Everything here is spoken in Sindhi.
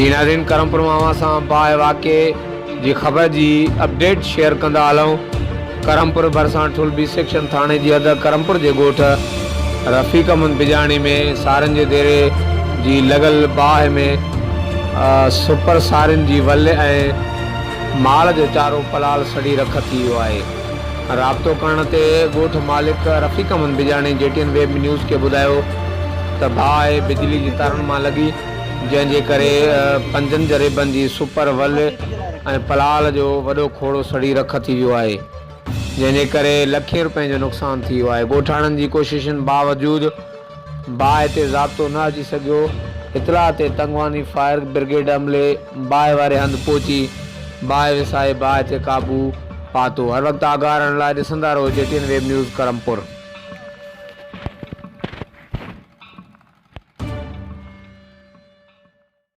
جي ناظرين ڪرمپور مان اوهان سان باهه واقعي جي خبر جي اپڊيٽ شيئر ڪندا هلون ڪرمپور ڀرسان ٺل بي سيڪشن ٿاڻي جي حد ڪرمپور جي ڳوٺ رفيق احمد بجاڻي ۾ سارين جي ديري جي لڳل باهه ۾ سپر سارين جي ول ۽ مال جو چارو پلال سڙي رک ٿي ويو آهي رابطو ڪرڻ تي ڳوٺ مالڪ Rafiq Ahmed Bijani G T N web news کي ٻڌايو ته باهه بجلي جي تارن مان لڳي جنهن جي ڪري پنجن جريبن جي سپر ول ۽ پلال جو وڏو کوڙو سڙي رک ٿي ويو آهي جنهن جي ڪري لکين روپين جو نقصان ٿي ويو آهي ڳوٺاڻن جي ڪوششن باوجود باهه تي ضابطو نه اچي سگهيو، اطلاع تي تنگواني فائر برگيڊ عملي باهه واري هنڌ پهچي باهه وسائي باهه تي قابو پاتو، هر وقت آگاهه رهڻ لاء ڏسندا رهو G T N web news Karampur.